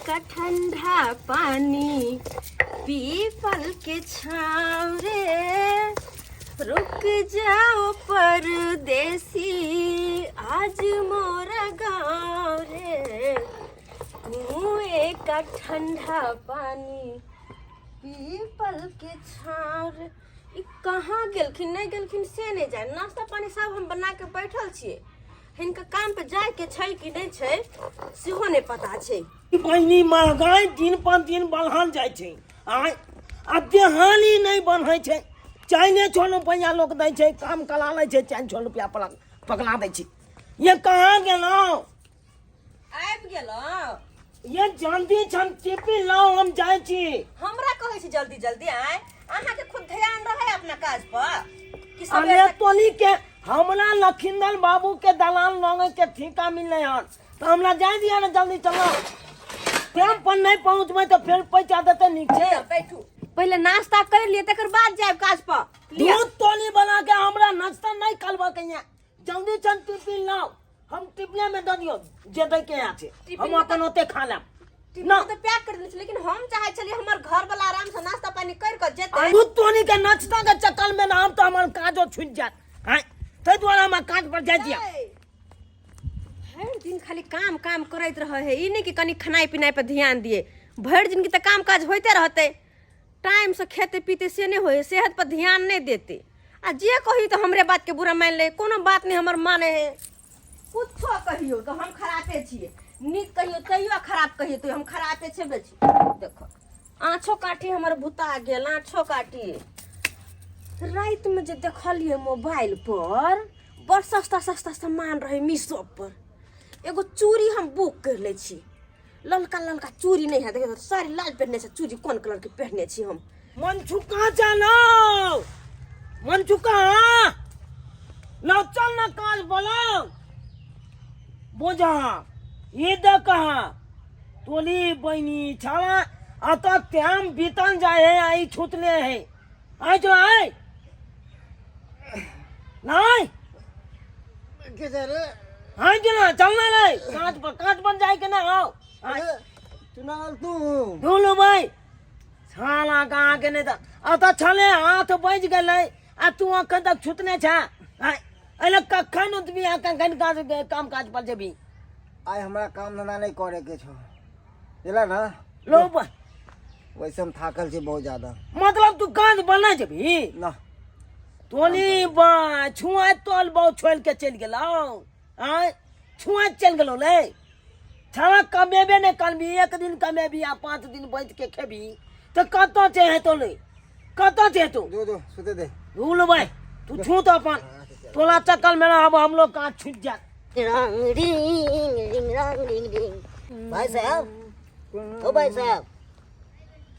का ठंडा पानी पीपल के छाँव रे, रुक जाओ परदेसी आज मोरा गाँव रे। कुएं का ठंडा पानी पीपल के छाँव रे। ई कहाँ गेलखिन नहि गेलखिन से नहि जानि। नाश्ता पानी सब हम बना के बैठल छियै, हिनका काम पे जाय के छै कि नहि छै सेहो नहि पता छै। बहिनी, महगाई दिन पर दिन बढ़ल जाइ छै आय, आ देहानी नहि बढ़ै छै। चाइने छओ रुपैआ लोक दै छै, काम कला लै छै, 4 6 रुपैआ पकड़ा दै छै। ये कहाँ गेलहुँ? आबि गेलहुँ। ये जल्दी छन टिफिन लाओ, हम जाइ छी। हमरा कहै छी जल्दी जल्दी आय, अहाँके खुद ध्यान रहे अपना काज पर कि अरे सबेर तक- तोनी के हमरा लखिंदर बाबू के दलाल लगे के ठीका मिलले हन, तऽ हमरा जाय दिया ने। जल्दी चलो, टाइम पर नहीं पहुँचबै तऽ फेर पैसा देते। नीक छै। लिअ, बैठू, पहिले नाश्ता कर लिए तकर बाद जायब काज पर। लिअ। दूध तोली बना के हमरा नाश्ता नहीं करबा के यहाँ। जल्दी चल, टिफिन लाओ, हम टिफिने में दऽ दियौ जे दै के यहाँ छै। टिफिन हम में अपन ओते खा लेब। टिफिन ना। तऽ पैक कर देने छी, लेकिन हम चाहे छलियै हमर घर वाला आराम से नाश्ता पानी कर के जेतै। दूध तोनी के नाश्ता के चक्कर में ना हम तो हमर काजो छूट जात हैं, ताहि दुआरे हमरा काज पर जाय दिया। भरि दिन खाली काम काम करैत रहै है, ई नहि कि कनि खेनाइ पिनाइ पर ध्यान दिए। भरि दिन तऽ काम काज होइते रहतै, टाइमसँ खेते पीते से नहि होइ है, सेहत पर ध्यान नहि देते। आ जे कही तऽ हमरे बातके बुरा मानि ले, कोनो बात नहि हमर माने है। कुछो कहियो तऽ हम खरापे छियै, नीक कहियो तैयो, खराब कहियो तैयो हम खरापे छेबे छी। देखो, आँछो काठी हमर भुता गेल, आँछो काठी। रातिमे जे देखलियै मोबाइल पर बड़ सस्ता सस्ता सामान रहै मीशो पर, एगो चूड़ी हम बुक करि लै छी। ललका ललका चूड़ी नहि है, देखियौ साड़ी लाल पहिरने छै, चूड़ी कोन कलर के पहिरने छी हम। मनचुका चलो, मनचुका लो, चल ना काज बोलो। बोझा ये दे कहा तोली बहनी छाला अत टाइम बीतल जाए है, आई छूतले है। आय जो आय नहीं के रे? आय जो ना, चलना रे काज पर, काज पर जाए के ना आओ। अरे चुनाव तू ढूंढ भाई छाला कहाँ के नहीं था अत छले हाथ बज गेलै आ तू अखन तक छुतने छा। आय अरे कखन उठबी आ कखन काज काम काज पर जेबी? आइ हमरा काम धंधा नहीं करे के छौ, बुझला ना? लो वैसे हम थाकल छी बहुत ज्यादा। मतलब तू काज बना जेबी? ना। तोनी बा छुआ तोल बहुत छोड़ के चलि गेलौ। आय छुआ चलि गेलौ ले छाला, कमेबे नहि करबी, एक दिन कमेबी आ 5 दिन बैठ के खेबी तऽ कतऽ छै हेतौ ले, कतऽ छै हेतौ? जो जो, सुते दे। भूल भाई, तू छू तो अपन तोला चक्कर में ना अब हम लोग कहाँ छूट जात। रिंग रिंग रिंग रंग रिंग रिंग। भाई साहब, ओ भाई साहब।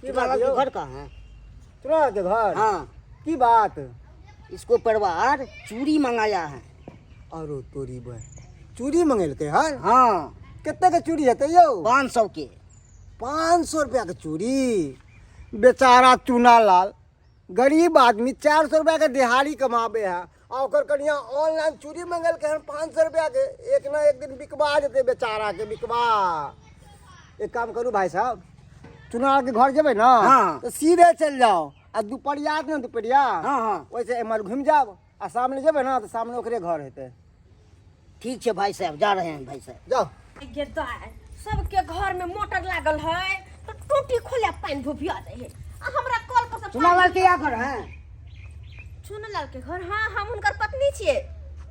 की बात चुनाव यौ? के घर कहाँ है? चुनाव के घर? हाँ। की बात? इसको परिवार चूड़ी मंगाया है। अरो तोरी बहन, चूड़ी मंगेलकै हन? हाँ। कते के चूड़ी हेतै यौ? 500 के। 500 रुपया के चूड़ी? बेचारा चूना लाल गरीब आदमी 400 रुपया के दिहाड़ी कमाबे है आ ओकर कनिया ऑनलाइन चूड़ी मंगेलकै हन 500 रुपया के। एक ना एक दिन बिकवा जेतै बेचारा के, बिकवा। एक काम करू भाई साहब, चुनाव के घर जेबै ना? हाँ। तो सीधे चलि जाओ आ दुपहरिया ने, दुपहरिया। हाँ हाँ ओहिसे एम्हर घुमि जाब आ सामने जेबै ना तऽ सामने ओकरे घर हेतै। ठीक है भाई साहब, जा रहे हैं भाई साहब। जाओ। गे दाय, सबके घर में मोटर लागल है तो टूटी खोले पानी भुभिया दे है आ हमरा कल पर से चुनाव के क्या घर है? चुनलाल के घर? हाँ, हम हुनकर पत्नी छिए।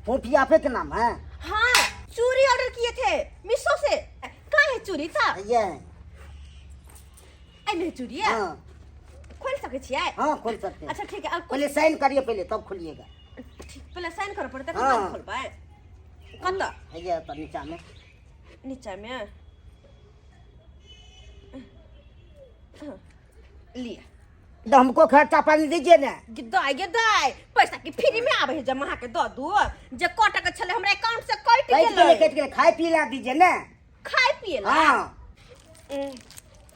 टोपी आपे के नाम है? हाँ, चूड़ी ऑर्डर किए थे मीशो से। कहाँ है चूड़ी था? ये है। आई में चूड़ी है? हाँ। खोल सके छियै? हाँ, खोल सकते हैं। अच्छा ठीक है, अब पहले साइन करिए, पहले तब खोलिएगा। ठीक, पहले साइन करे पड़ते तकर हाँ। बाद खोलबै। कतऽ? ये तो नीचा में। नीचा में हाँ, लिया। तो हमको खर्चा पानी दीजिए ना। गिद्दाई गिद्दाई, पैसा की फ्री में आवे है जमा के दऽ दू। जे कट के छले हमरा अकाउंट से कटि कट गेलै। गेलै, कटि गेलै, खाय पी ला दीजिए ना। खाय पिए ला? हाँ।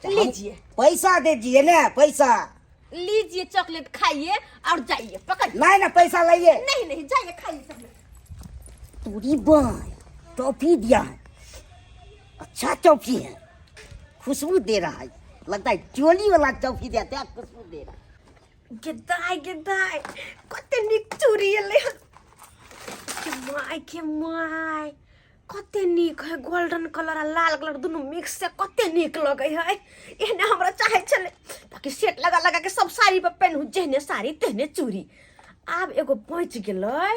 लीजिए। पैसा दीजिए ना, पैसा। लीजिए, चॉकलेट खाइए और जाइए, पकड़। नहीं ना, पैसा लाइए। नहीं नहीं, जाइए, खाइए चॉकलेट। पूरी बाय टॉफी दिया है, अच्छा टॉफी है। खुशबू दे रहा है, लगता है चोली वाला टॉफी देते हैं, खुशबू दे रहा है। गे दाय, गे दाय, कते नीक चूड़ी एलै हन। के my, के my, कते नीक है। गोल्डन कलर आ लाल कलर दुनू मिक्स से कते नीक लगै है। एहने हमरा चाहै छलै ताकि सेट लगा लगा के सब साड़ी पर पेन्हू, जेहने साड़ी तेहने चूड़ी। आब एगो बचि गेलै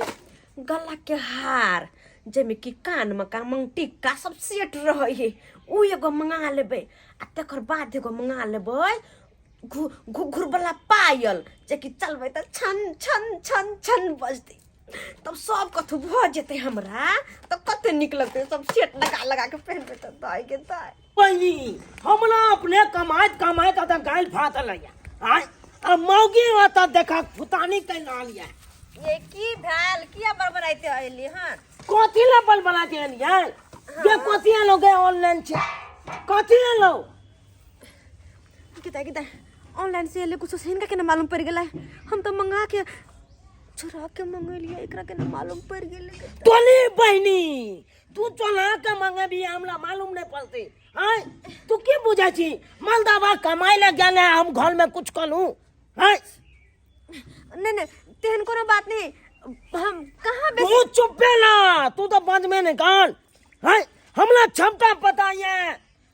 गला के हार, जाहिमे कि कानमे का मंगटिक्का सब सेट रहै है, उ एगो मंगा लेबै। आ तकर बाद एगो मंगा लेबै घुघुर वाला पायल, जेकि चलबै तऽ छन छन छन छन बजतै। तब सब कथू भऽ जेतै हमरा, तऽ कते नीक लगतै। सब सेट लगा लगा के पहिनबै तऽ दाइ के दाइ। बहिनी, हमरा अपने कमाइत कमाइत अतऽ गालि फाटल है आय, आ मौगी ओतऽ देखा फुतानी कैल रहल यऽ। ये की भेल? किया बड़बड़ाइते अयली हन? कथी लए बलबला के एलियै ये? कथी एलो गे? ऑनलाइन छै, कथी एलो? किता किता ऑनलाइन से एले कुछ से हिनका केना मालूम पड़ गेलै? हम तो मंगा के चुरा के मंगेलियै, एकरा केना मालूम पड़ गेलै? तोनी बहिनी, तू चोला के मंगेबी हमरा मालूम नहीं पड़ते। आय, तू की बुझै छी? मलदावा कमाइ ले गेल है, हम घर में कुछ कलू? आय। नहीं नहीं, तेहन कोनो बात नहीं, हम कहाँ बेसी। तू चुप्पे ना, तू तो बंद में निकाल। आय, हमरा क्षमता पता ये।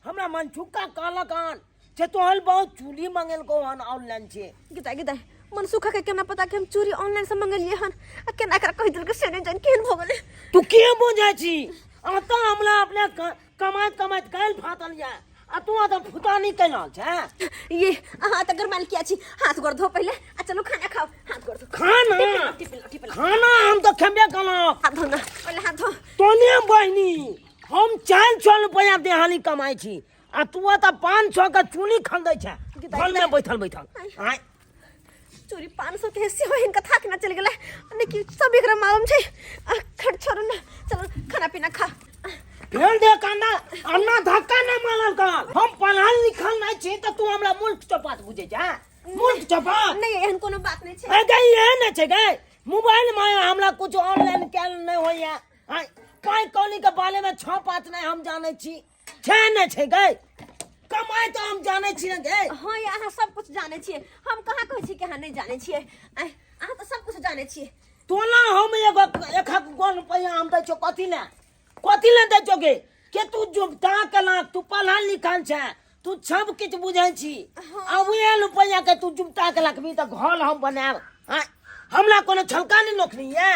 हमरा मनसुखा कहलक हन जे तोहर बहुत चूड़ी मंगेलको हन ऑनलाइन से। गिता गिता, मनसुखा के केना पता कि हम चूड़ी ऑनलाइन से मंगेलिए हन? आ केना एकरा कहि देलकै से नहि जान केहन भऽ गेलै। तू के बुझै छी? अतऽ हमरा अपने कमाइत कमाइत काल्हि फाटल ये, आ तू अतऽ फुतानी कैल छै। ये अहाँ तऽ गरमायल किया छी? हाथ गोर धो पहिले आ चलू खाना खाओ। हाथ गोर धो। खाना? टिपिन लो, टिपिन लो। खाना हम तऽ खेबे केलहुँ। हाथ धो ना पहिले, हाथ धो। तोने बहिनी, हम 400 रुपया देहाली कमाइ छी आ तू तऽ 500 के चूड़ी खरीदै छै घर में बैठल बैठल। आँय। चोरी 500 के सेहो हिनका थाक ना चलि गेलै ने कि सब एकरा मालूम छै। आ खट, छोड़ू ना, चलो खाना पीना खा। फेर दे कांदा अन्ना धक्का नहीं मारल कर। हम पढ़ल लिखल नहीं छी तऽ तू हमरा मूर्ख चपात बुझै छै? मूर्ख चपात। नहीं, एहन कोनो बात नहीं छै। ए गई, एहन नहि छै गई। मोबाइल में हमरा कुछ ऑनलाइन कैल नहीं होइया। आँय, पाइ कौड़ी के बारे में छह पाँच नहीं हम जानै छी छै नहि छै गई। कमाइ तऽ हम जानै छी ने गई। हाँ, ये अहाँ सब कुछ जानै छियै। हम कहाँ कहै छी कि अहाँ नहि जानै छियै? आँय, अहाँ तऽ सब कुछ जानै छियै। तोला हम एगो एक गो रुपैआ हम दै छियौ कथी ले? कथी ले दै छियौ गे? के तू जुबता केलक? तू पढ़ल लिखल छै, तू सब किछु बुझै छी। आ उहे रुपैआ के तू जुबता के रखबी तऽ घर हम बनायब? आँय, हमरा कोनो छलका नहि नौकरी ये।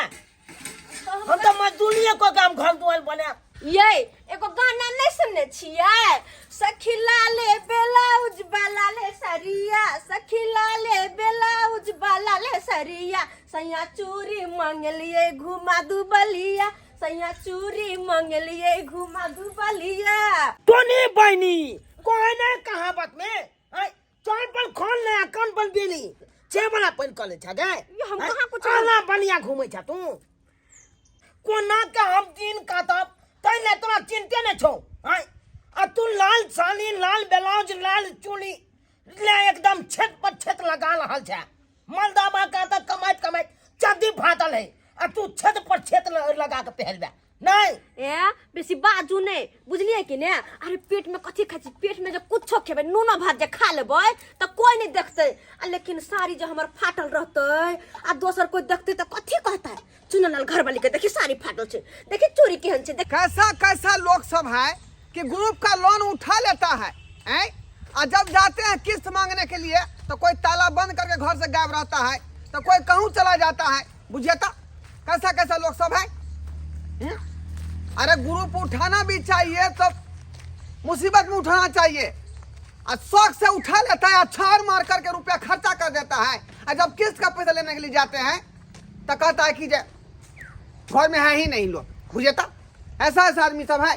हम तऽ मजदूरिये कऽ के हम घर दुआरि बनायब। ये एगो गाना नहीं सुनने छियै? सखी लाले ब्लाउज वाला ले सरिया, सखी लाले ब्लाउज वाला ले सरिया, सैया चूड़ी मंगलिए घुमा दू बलिया, सैया चूड़ी मंगलिए घुमा दू बलिया। तोनी बहिनी, कोई नहीं कहावत में आँय, कान पर खोल ले आ कान पर बेली छे वाला पहिन कऽ ले छ गे। ये हम कहाँ कुछ। आला बनिया घूमै छ तू। कोना के हम दिन काटब तै ले तोरा चिंते नै छौ? आँय, आ तू लाल साड़ी, लाल ब्लाउज, लाल चूड़ी ले एकदम छेक पर छेक लगा रहल छै। मलदाबा का तऽ कमाइत कमाइत चड्डी फाटल है, आ तू छेद पर छेद लगा के पहनबे नहीं। ए, बेसी बाजू नहीं, बुझलिए कि ने? अरे पेट में कथी खाइ छी? पेट में जे कुछो खेबै, नूनो भात जे खा लेबै तऽ कोई नहीं देखतै। आ लेकिन साड़ी जे हमर फाटल रहतै आ दोसर कोई देखतै तऽ कथी कहतै? चुनलाल घरवाली के देखी साड़ी फाटल छै, देखी चोरी केहन छै, देख। कैसा कैसा लोग सब है कि ग्रुप का लोन उठा लेता है, हैं? और जब जाते हैं किस्त मांगने के लिए तो कोई ताला बंद करके घर से गायब रहता है, तो कोई कहूँ चला जाता है। बुझिए तो कैसा कैसा लोग सब है, हम्म? अरे ग्रुप उठाना भी चाहिए तो मुसीबत में उठाना चाहिए, और शौक से उठा लेता है, छाड़ मार करके रुपया खर्चा कर देता है, और जब किस्त का पैसा लेने के लिए जाते हैं तो कहता है कि जे घर में है ही नहीं लोग। बुझे तो ऐसा ऐसा आदमी सब है।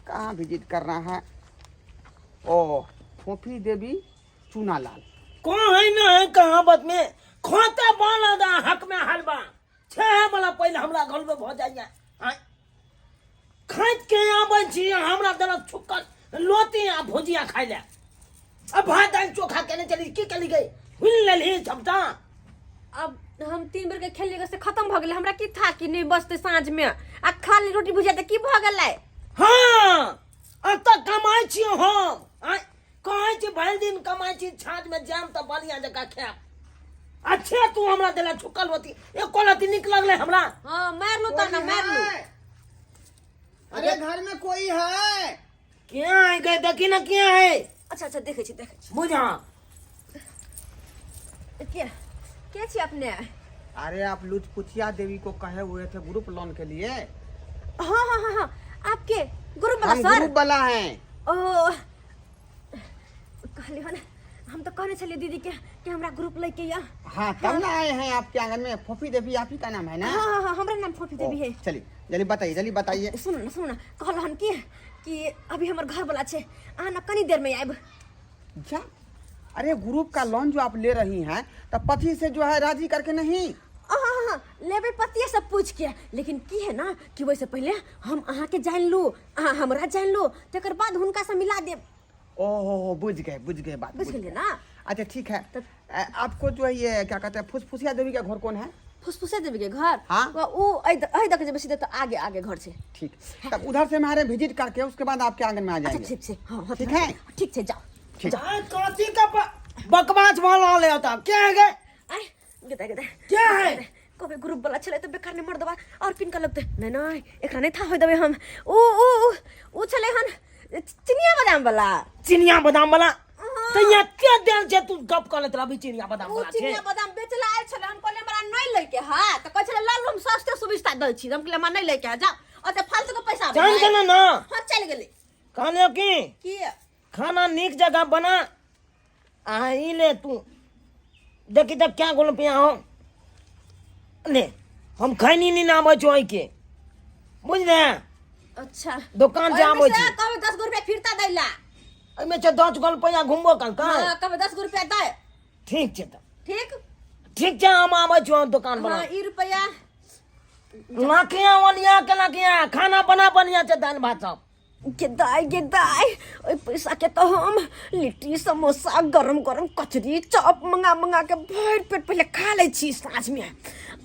कहाँ विजिट करना है? ओ फोफी देवी चूनालाल। कौन है ना है कहावत में खोता बाला दा हक में हलवा छे वाला पहले हमरा घर में भ जाइए। आँय, खाइत के आबै छी, हमरा देलक छुक्कल लोती आ भुजिया खाइ ले। आ भात दालि चोखा केने चली की केली गई हुल लेलही सबटा। अब हम 3 बेर के खेलिए से खत्म भऽ गेलै। हमरा की था कि नहि बचतै साँझ में, आ खाली रोटी भुजिया तऽ की भऽ गेलै? हाँ, अतऽ कमाइ छी हम आँय कहै छी भरि दिन कमाइ छी छाँछमे जायब तऽ बढ़िआँ जकाँ खायब अच्छे तू हमरा देला झुकल होती एको लती नीक लगलै हमरा। हाँ मारलू त ना मारलू। अरे घर में कोई है? क्या है गए देखी ना क्या है। अच्छा अच्छा देखै छी देखै छी। बुझा के के छी अपने? अरे आप लुचपुचिया देवी को कहे हुए थे ग्रुप लोन के लिए। हाँ हाँ हाँ हाँ आपके ग्रुप वाला हम सर? ग्रुप वाला हैं। ओ कहली हन हम तो कहने छलिए दीदी के कि हमरा ग्रुप लैके या। हाँ तब ना आए हैं आपके आंगन में। फोफी देवी आप ही का नाम है ना? हाँ हाँ हाँ हमरा नाम फोफी देवी है। चलिए जल्दी बताइए जल्दी बताइए। सुन ना सुन ना कहल हन कि अभी हमर घर वाला छे अहाँ ना कनी देर में आयब। जा अरे ग्रुप का लोन जो आप ले रही हैं तो पति से जो है राजी करके नहीं? हाँ हाँ हाँ लेबे पतिये से पूछ के, लेकिन की है ना कि वैसे पहले हम अहाँ के जान लू अहाँ हमरा जान लू तकर बाद हुनका से मिला देब। ओहो बुझ गए बुझ गए बात बुझ गेलिए ना? अच्छा ठीक है। तब- आपको जो है ये क्या कहते हैं फुसफुसिया देवी का घर कौन है? फुसफुसिया देवी के घर? हाँ। वो ऐ दक जेबै सीधे तो आगे आगे घर छे। ठीक तब उधर से हमारे विजिट करके उसके बाद आपके आंगन में आ अच्छा जाएंगे। ठीक छे हाँ, हाँ, ठीक है? ठीक छे जाओ। ठीक। आय, कथी का बकवास वाला ले होता क्या है गे? अरे गेदा गेदा क्या है? कबे ग्रुप वाला छले तो बेकार ने मर दबा और किनका लगते नहीं नहीं एकरा नहीं था होय देबे हम। ऊ ऊ ऊ, ऊ छले हन चिनिया बादाम वाला। चिनिया बादाम वाला? तो यहाँ के देल छे तू गप कर लेत रहबी चिनिया बादाम ऊ वाला छे। चिनिया बादाम बेचला आयल छले हम कहले हमरा नहीं लैके हा त कहै छले लाल हम सस्ते सुविस्ता दै छी हम कहले हमरा नहीं लैके हा जाओ ओते फालतू के पैसा आबै जान है। के ना ना। हां चल गेलै। कहलियो की की खाना नीक जगह बना आ ई ले तू देखी त क्या गोल पिया हो ले हम खैनी नहीं ना आबै छौ के बुझले। अच्छा दुकान से आबै छी। कहबै 10 गो रुपया फिरता दैला। एहिमे छै 10 गो रुपया घुमबो कर का? हां कहबै 10 गो रुपया दे। ठीक छै त। ठीक? ठीक छै हम आबै छौ दुकान पर। हां ई रुपया लाखिया ओलिया के लाखिया खाना बना बढ़िया छै दालि भात सब। गेदाय गेदाय ओहि पैसा के तो हम लिट्टी समोसा गरम गरम कचरी चॉप मंगा मंगा के भरि पेट पहले खा लै छी साँझ में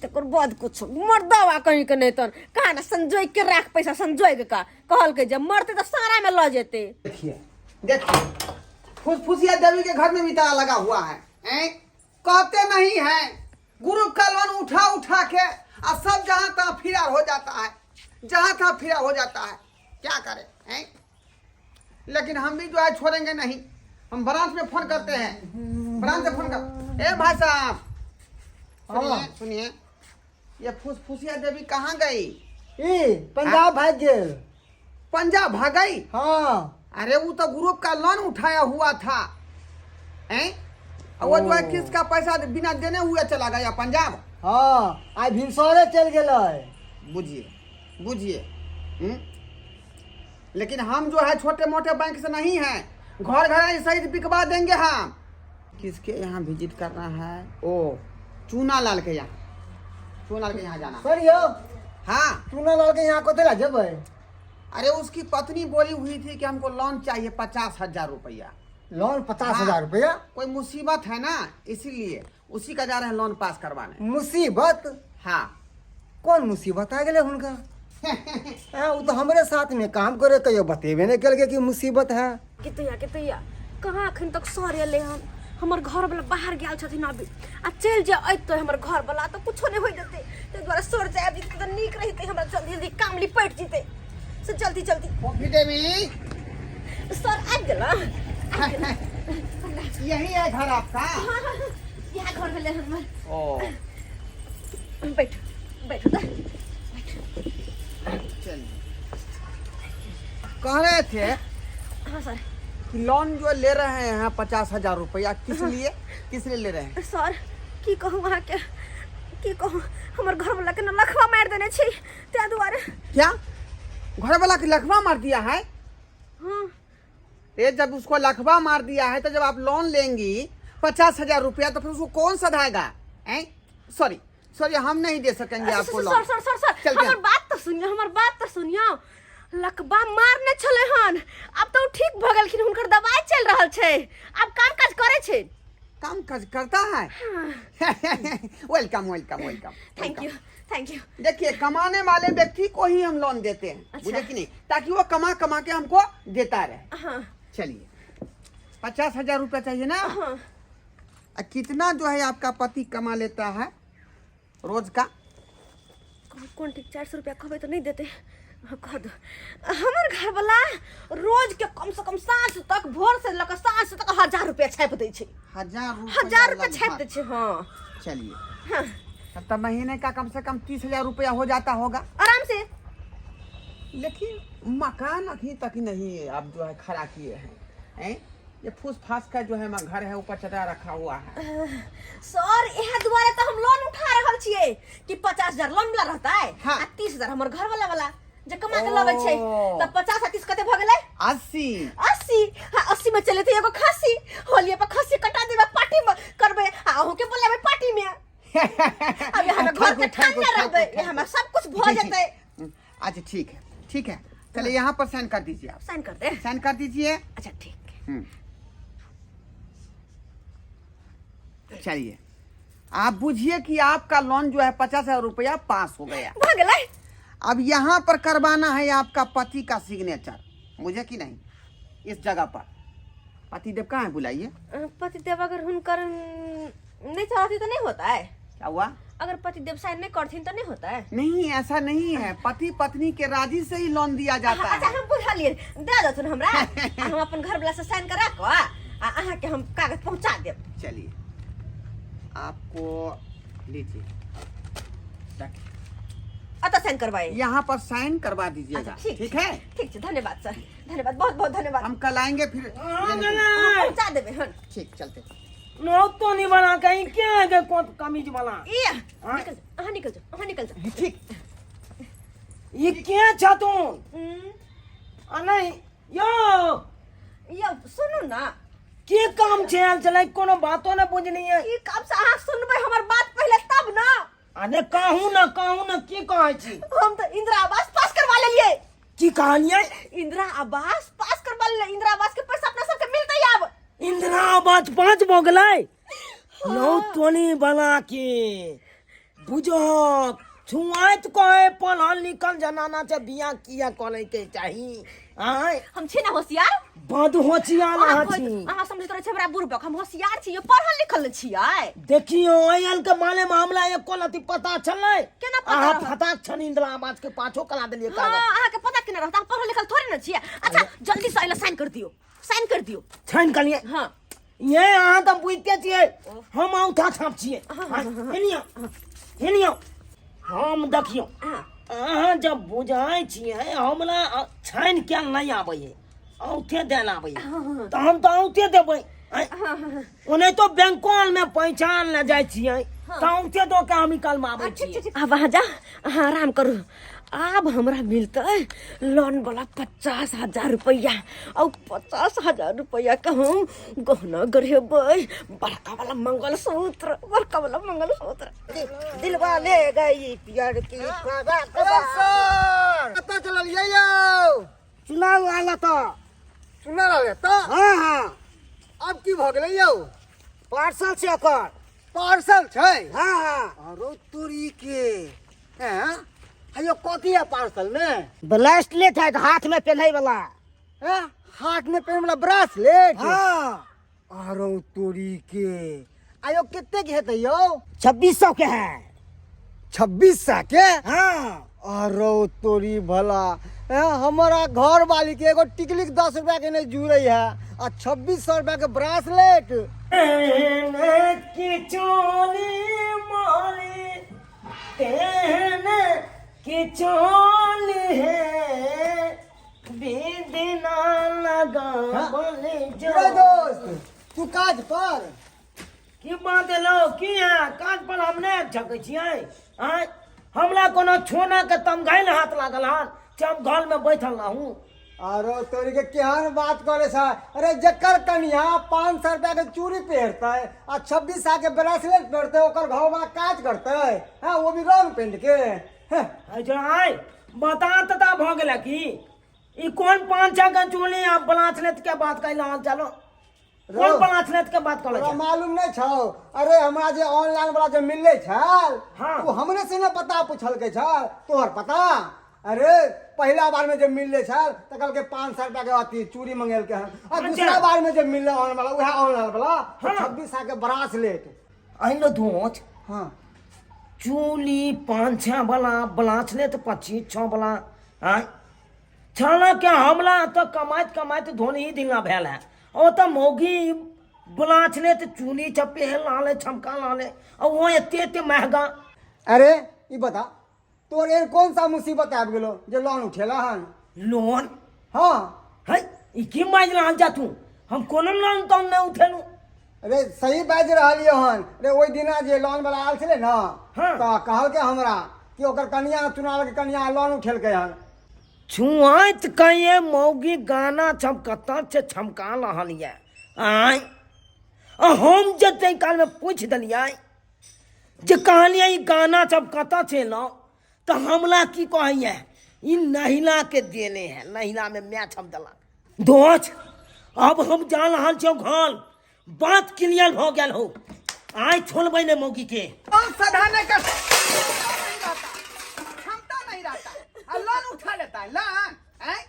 तकर बाद कुछ मर्दवा कहीं के नहीं तन कहाँ ना संजोग के राख पैसा संजोग का कहलकै जे मरते तो सारा में लऽ जेते। देखिए देखिए फुसफुसिया देवी के घर में भी ताला लगा हुआ है हैं? कहते नहीं है ग्रुप का लोन उठा उठा के और सब जहाँ तहाँ फिरार हो जाता है जहाँ तहाँ फिरार हो जाता है क्या करें हैं? लेकिन हम भी जो है छोड़ेंगे नहीं हम ब्रांच में फोन करते हैं ब्रांच से फोन कर ए भाई साहब सुनिए सुनिए ये फुसफुसिया देवी कहाँ गई? ई पंजाब भाग गेल। पंजाब भाग गई? हाँ। अरे वो तो ग्रुप का लोन उठाया हुआ था हैं? और वो जो है किसका पैसा बिना देने हुए चला गया पंजाब। हाँ आई भिनसरे चल गेलै। बुझिए बुझिए लेकिन हम जो है छोटे मोटे बैंक से नहीं हैं घर घर सहित बिकवा देंगे हम। किसके यहाँ विजिट करना है? ओ चूना लाल के यहाँ चूना लाल के यहाँ जाना। सर यो हाँ चूना लाल के यहाँ कथी ला जेबै? अरे उसकी पत्नी बोली हुई थी कि हमको लोन चाहिए 50,000 रुपया। लोन 50,000 रुपया? कोई मुसीबत है ना इसीलिए उसी का जा रहे हैं लोन पास करवाने। मुसीबत? हाँ। कौन मुसीबत आ गेलै हुनका? हाँ, वो तो हमरे साथ में काम करे कहियो बतेबे नहीं कलकै कि मुसीबत है। केतैया केतैया कहाँ अखन तक सर एलै हन? हमर घर वाला बाहर गेल छथिन अभी आ चलि जे अइतै हमर घर वाला तऽ कुछो नहि होइ देतै ताहि दुआरे सर जे आबि जेतै तऽ नीक रहितै हमरा जल्दी जल्दी काम निपटि जेतै से जल्दी जल्दी। फोफी देवी सर आबि गेल यही है घर आपका? हाँ, हाँ, इएह घर भेलै हमर। ओ बैठ बैठ तऽ चलिए कह रहे थे हाँ सर कि लोन जो ले रहे हैं 50,000 रुपया किस लिए किस लिए ले रहे हैं? सर की कहूँ अहाँके की कहूँ हमर घर वाला के न लखवा मारि देने छी ताहि दुआरे। क्या घर वाला के लखवा मार दिया है? हाँ। ये जब उसको लखवा मार दिया है तो जब आप लोन लेंगी 50,000 रुपया तो फिर उसको कौन सधाएगा? सॉरी सॉरी हम नहीं दे सकेंगे आपको sir loan. Sir sir sir चलते हैं। हमर बात तो सुनियो हमर बात तो सुनियो लकबा मारने छले हन अब तो ठीक भ गेलखिन हुनकर दवाई चल रहल छै अब काम काज करे छै। काम काज करता है? Welcome welcome welcome. Thank you Thank you. देखिए, कमाने वाले व्यक्ति को ही हम लोन देते हैं। अच्छा। बुझे कि नहीं, ताकि वो कमा कमा के हमको देता रहे। हाँ। चलिए, 50,000 रुपया चाहिए ना? हाँ। आ, कितना जो है आपका पति कमा लेता है रोज का? कौन ठीक, 400 रुपया कहबै तऽ नहि देतै। हाँ, कह दो हमर घरवला रोज के कम से कम साँझ तक, भोर से लऽ कऽ साँझ तक 1000 रुपया छापि दै छै। 1000 रुपया? 1000 रुपया छापि लगभग। दै छै, हाँ। चलिए। हाँ। तब तो महीने का कम से कम 30,000 रुपया हो जाता होगा। आराम से। लेकिन मकान अभी तक नहीं आप जो है खड़ा किए हैं, हैं? ये फूस फास का जो है घर है, ऊपर चटा रखा हुआ है। सर, इहे दुआरे तऽ हम लोन उठा रहल छियै कि 50,000 लोन वाला रहतै। हाँ। आ 30,000 हमर घर वाला वाला जे कमा के लबै छै। ओ। तऽ 50 आ 30 कते भऽ गेलै? 80। 80। हाँ, 80 में चले थे एगो खस्सी, होलिये पर खस्सी कटा देबै, पार्टी में करबै आ अहूँ के बोलेबै पार्टी में। अब यहाँ घर के thank you, ठंडा thank you, रहबै, thank you. यहाँ सब कुछ भऽ जेतै। अच्छा, ठीक है, ठीक है, चलिए, यहाँ पर साइन कर दीजिए आप। साइन कर दे। साइन कर दीजिए। अच्छा, ठीक। चलिए, आप बुझिए कि आपका लोन जो है 50,000 रुपया पास हो गया। भऽ गेलै। अब यहाँ पर करवाना है आपका पति का सिग्नेचर, मुझे कि नहीं, इस जगह पर। पति देव कहाँ है? बुलाइए। पतिदेव अगर हुनकर नहीं चाहती तो नहीं होता है। क्या हुआ? अगर पतिदेव साइन नहीं करथिन तो नहीं होता है। नहीं, ऐसा नहीं है, पति पत्नी के राजी से ही लोन दिया जाता अच्छा। है। हम बुझलियै, दे देथुन हमरा आ हम अपन घर वाला से साइन करा कऽ आ अहाँके हम कागज पहुँचा देब। चलिए, आपको लीजिए, रखिए। अतः साइन करवाए? यहाँ पर साइन करवा दीजिएगा। अच्छा, ठीक। ठीक है। ठीक छै, धन्यवाद सर, धन्यवाद, बहुत बहुत धन्यवाद। हम कल आएंगे फिर हाँ, लेने के लिए। गेलै। पहुँचा देबै हन। ठीक, चलते। नौ तो नहीं बना कहीं क्या है के कोट कमीज वाला? ई हाँ? निकल जाओ, अहाँ निकल जाओ, अहाँ निकल जाओ। ठीक। ये क्या छथुन? आ नहीं यो। यौ, सुनू ना। की काम छै आयल छलै? कोनो बातो ने बुझलियै। ई काम से अहाँ सुनबै हमर बात पहिले तब ना। अरे कहू ना, कहू ना, की कहै छी? हम तऽ इंदिरा आवास पास करवा लेलियै। की कहलियै? इंदिरा आवास पास करवा लेलियै, इंदिरा आवास के पैसा अपना सबके मिलतै आब। इंदिरा आवास पाँच भऽ गेलै? नौ तोनी बना के बुझक छुआइत कहे पढ़ल लिखल जनाना छै, बियाह किया करे के चाही? आँय? हम छी ना होशियार। बद होशियार अहाँ अहाँ कहैत- छी। अहाँ समझैत रहै छी हमरा बुड़बक, हम होशियार छी यौ, पढ़ल लिखल ने छियै। देखियौ, अयल के माले मामला एको लती पता छलै? केना पता अहाँ रहत? फटाक छन इंदिरा आवास के पाछो करा देलियै हाँ। कागज। अहाँके पता केना रहत? अहाँ पढ़ल लिखल थोड़े ने छियै। अच्छा, जल्दी से अइला साइन कर दियौ, साइन कर दियौ। छानि कलियै। हाँ। ये अहाँ तऽ बुझिते छियै, हम औंठा छाप छियै। हेनियो, हेनियो, हम देखियौ। हाँ। अहाँ जब बुझाइ छियै हमरा छानि के नहि आबैए, औंठे देल आबैए, तऽ हम तऽ औंठे देबै। आँय? ओनाहितो बैंको मे पहचान ले जाइ छियै तऽ औंठे दऽ के हम निकालमे आबै छियै। ठीक, आब अहाँ जा, अहाँ आराम करू। आब हमरा मिलतै लोन वाला 50,000 रुपैआ और 50,000 रुपैआ के हम गहना गढ़ेबै, बड़का वाला मंगलसूत्र, बड़का वाला मंगलसूत्र। दिलवा ले गई पियर की फराक। सर, कतऽ चललियै यौ? चुनाव आला तऽ। चुनाव आयल तऽ? हाँ। आब की भऽ गेलै यौ? पार्सल छै ओकर। पार्सल छै? हाँ। अरो तोरी के, हैं अयो, कथी है पार्सल में? ब्रेसलेट है, हाथ में पहने वाला। हैं, हाथ में पहने वाला ब्रासलेट? हाँ। अरो तोरी के, आयो कते के हेतै यौ? 2600 के है। 2600 के? हाँ। अरो तोरी भला, हैं, हमारा घर वाली के एगो टिकली के 10 रुपया के नहीं जुड़े है आ 2600 रुपया के ब्रासलेट। तेहन की चोली माली, तेहन की चोली है, बिदना लगा बोले जो। रे दोस्त, तू काज पर? की बात एलो की है? काज पर हम नहि आबि सकै छियै? आँय, हमरा कोनो छोना के तमघैल हाथ लागल हन जे हम घर में बैठल रहूं? अरे तोरी के, केहन बात करे छ? अरे, जकर कनिया 500 रुपया के चूड़ी पहिरतै आ 2600 के ब्रेसलेट पहिरतै, ओकर घर वाला काज करतै? हाँ, वो भी रंग पेंट के, हैं। अच्छा, आय बता तता भऽ गेला की? ई कोन 500 के चोली आ ब्रासलेट के बात कैला? चलो। कोन ब्रांसलेट के बात करै तोरा छै मालूम नहीं छौ? अरे हमरा जे ऑनलाइन वाला जे मिलले छल, हाँ। ओ हमरे से ने पता पूछलकै छल तोहर पता। अरे पहिला बार में जे मिलले छल तऽ कहलकै 500 रुपया के अथी चूड़ी मंगेलकै हन, आ दूसरा बार में जे मिलले ऑनलाइन वाला, उएह ऑनलाइन वाला हाँ। 2600 के ब्रासलेट। अहिनो धोच। हाँ। चूली 5-6 वाला, ब्रासलेट 25-6 वाला। आय छाना के हमला तऽ कमाइत कमाइत धोनी दिना भेल है। ओ तऽ मौगी ब्रासलेट चूड़ी छपे है लाले छमका लाले, आ वो एते एते महंगा। अरे ई बता तोर एहन कौन सा मुसीबत आबि गेलो जे लोन उठेला हन? लोन? हाँ। है ई की बाजि रहल जा तू? हम कोनो लोन तोन नहि उठेलहुँ। अरे सही बाजि रहलियै हन। अरे ओहि दिना जे लोन वाला आयल छलै ने, हाँ। तऽ कहलकै हमरा कि ओकर कनिया चुनाव के कनिया लोन उठेलकै हन। छुआइत कहिए मौगी गाना छम कतऽ छै छमका रहल यऽ। आँय आ हम जे ताहि कालमे पूछि देलियै जे कहलियै ई गाना सब कतऽ छै लौ, तऽ हमला की कहैया ई नहिला के देने है, नहिला में मैच हम देलक। दोस्त अब हम जा रहल छियौ घर, बात क्लियर भऽ गेल हो। आइ छोड़बै ने मौगी के। लोन सधाने का नहीं रहता, क्षमता नहीं रहता, और लोन उठा लेता है लोन। हैं?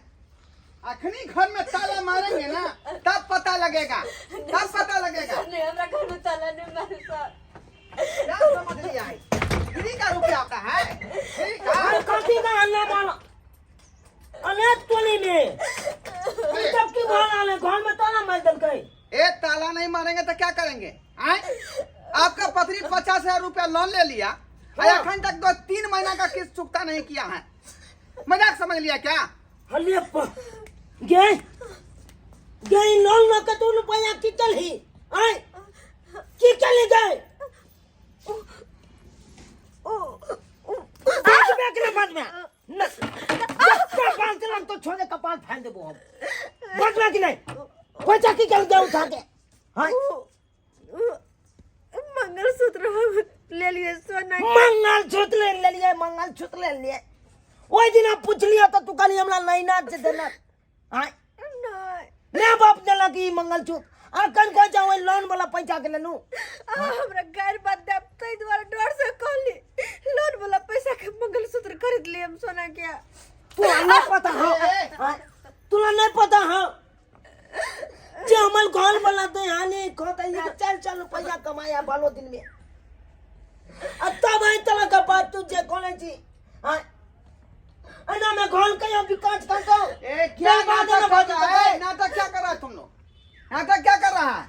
अखनी घर में ताला मारेंगे ना तब पता लगेगा, तब पता लगेगा। नहीं, हमरा घर में ताला नहीं मारे सर। क्या समझ लिया है? फ्री का रुपया आता है, फ्री का। अरे कथी का हल्ला बाला अनेक टोली में तब की घर आले, घर में ताला मार देलकै। ए ताला नहीं मारेंगे तो क्या करेंगे? आए? आपका पत्नी 50,000 रुपया लोन ले लिया, हाँ। अखन तक 2-3 महीना का किस्त चुकता नहीं किया है। मजाक समझ लिया क्या? हल्ले गे गे लोन न के तू रुपया की चलही? आए की चली गए? बाद में के बाद में न कपाल चलन तो छोड़े कपाल फाड़ देबो हम। बाद में कि नहीं पैसा की चल गया उठा के? हां मंगलसूत्र हम ले लिए सोना के। मंगलसूत्र ले लिए, मंगलसूत्र ले लिए। ओहि दिना पुछलियो तऽ तू कहली हमरा नहीं ना जे देलक। आँय? नहीं। माय बाप देलक ई मंगलसूत्र। आ कन कहै छै ओहि लोन वाला पैसा के लेलू? आ, हमरा गैर बात देब ताहि दुआरे डर से कहली लोन वाला पैसा के मंगलसूत्र खरीद लिए हम सोना के। तोरा नहीं पता हो? आँय? तोरा नहीं पता हो जे हमर घर वाला देहानी खोतैया चल चल रुपया कमाया बालो दिन में, आ तब एहि तरह के बात तू जे कहने छी। आँय? एना में घर कहियो विकास करतौ? ए, क्या नहीं, बाद में नाटक बात कर रहा है? करतै। नाटक क्या कर रहा है तुम लोग? नाटक क्या कर रहा है?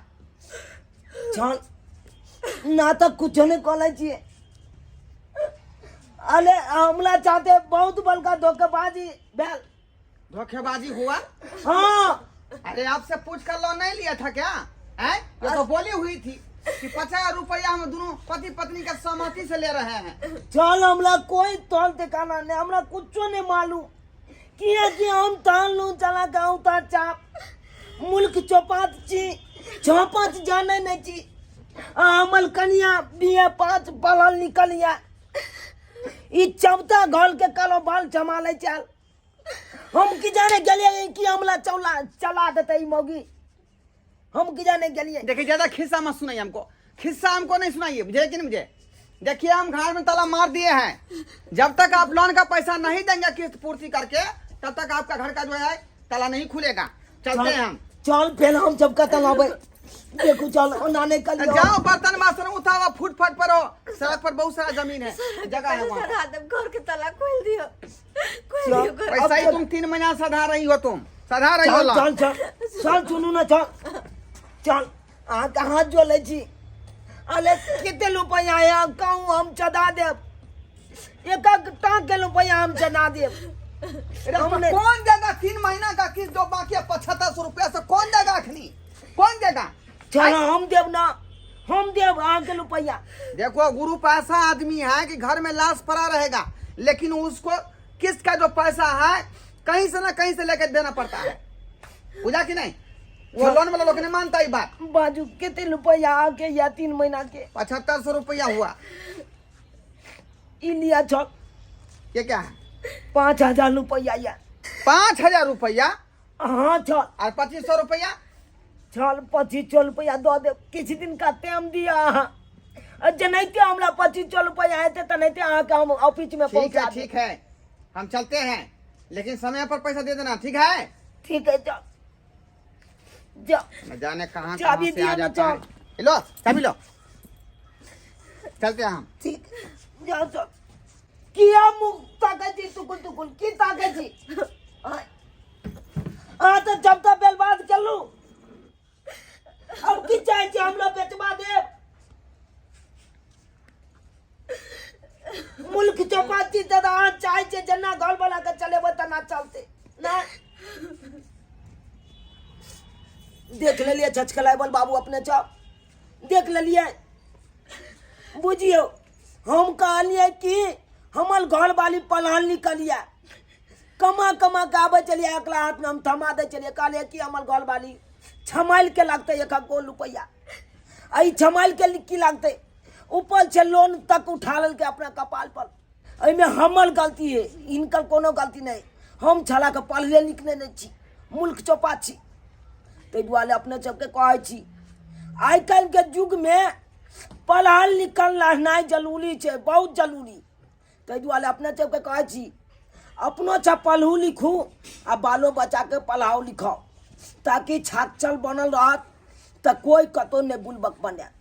चल नाटक कुछो नहीं कहले छियै। अरे हमला चाहते बहुत बड़का धोखेबाजी भेल। धोखेबाजी हुआ? हाँ। अरे आपसे पूछ कर लोन नहीं लिया था क्या? हैं? ये तो बोली हुई थी कि 50 रुपया हम दोनों पति पत्नी का सहमति से ले रहे हैं। चल हमरा कोई तौल ठिकाना नहीं, हमरा कुछो नहीं मालूम किया कि हम तान लू चला गाँव ता चाप मुल्क चौपात छी चौपात जाने नहीं छी। आ हमर कनिया बीए 5 पढ़ल निकलिया ई चौथा घल के कालो बाल जमा ले चल। हम की जाने गेलिए कि हमला चौला चला देते ई मौगी, हम की जाने गेलिए। देखिए ज्यादा खिस्सा मत सुनाइए हमको, खिस्सा हमको नहीं सुनाइए, बुझे कि नहीं बुझे? देखिए हम घर में ताला मार दिए हैं, जब तक आप लोन का पैसा नहीं देंगे किस्त पूर्ति करके तब तक आपका घर का जो है ताला नहीं खुलेगा। चलते हैं हम। चल फिर हम जब का ताला देखो चल ओना नहीं कर लियो। जाओ बर्तन बासन उठाओ, फुटपाथ पर हो, सड़क पर बहुत सारा जमीन है, जगह है वहाँ। सधा देब, घर के ताला खोल दियो, खोल दियो घर। पैसा ही तुम 3 महीना सधा रही हो, तुम सधा रही हो। चल चल चल चल सुनू ना, चल चल अहाँ के हाथ जोड़ै छी। अरे कते रुपया है कहूँ हम चढ़ा देब, एक एक टाँग के रुपया हम चढ़ा देब। अरे तो हमने- कौन देगा 3 महीना का किस्त जो बाकी है 7500 रुपया से कौन देगा अखनी, कौन देगा? चलो हम देब ना, हम देब अहाँ के रुपया। देखो ग्रुप ऐसा आदमी है कि घर में लाश पड़ा रहेगा लेकिन उसको किस्त का जो पैसा है कहीं से ना कहीं से लेकर देना पड़ता है, बुझा कि नहीं? वो लोन वाला लोग नहीं मानता ये बात। बाजू कितने रुपया आके या 3 महीना के? 7500 रुपया हुआ। ई लिया छो। ये क्या है? 5000 रुपया या। 5000 रुपया? हाँ छो। और 2500 रुपया? चल 2500 रुपैआ दऽ देब, किछु दिनका टाइम दिअ अहाँ। आ जेनाहिते हमरा 2500 रुपैआ हेतै तेनाहिते अहाँके हम ऑफिसमे ठीक है। पहुँचा देब। ठीक है, हम चलते हैं, लेकिन समय पर पैसा दे देना, ठीक है? ठीक है, चल जा। न जाने कहाँ चाबी कहाँ से आ दियो ना, जाता है। लो चाबी लो, चलते हैं हम। ठीक, जाओ चल। किया मुख ताकै छी टुकुल टुकुल? की ताकै छी? आँय? अहाँ तऽ जब तक बर्बाद केलहुँ, अब की चाहै छी? हमरा बेचबा देब? मुल्क चौपा छी तऽ अहाँ चाहै छियै जेना घर बना के चलेबै तेना चलतै। नहि, देख लेलियै छचकलाइबल बाबू, अपने सब देख लेलियै। बुझियौ, हम कहलियै कि हमर घरवाली पलान निकलियै, कमा कमा के आबै छलियै, अगला हाथमे हम थमा दै छलियै। कहलियै कि हमर घरवाली छमाइल के लगतै एक गो रुपैआ, आ ई छमाइल के की लगतै? ऊपर से लोन तक उठा लेलकै अपना कपाल पर। एहिमे हमर गलती है, हिनकर कोनो गलती नहि। हम छलाके पढ़ले लिखने नहि छी, मुल्क चौपा छी। ताहि दुआरे अपने सबके कहै छी, आइ काल्हिके युगमे पढ़ल लिखल रहनाइ जरूरी छै, बहुत जरूरी। ताहि दुआरे अपने सबके कहै छी, अपनो सब पढ़ू लिखू आ बालो बच्चाके पढ़ाउ लिखाउ, ताकि छाक्षर बनल रहत तऽ कोइ कतहु नहि बुलबक बनायत।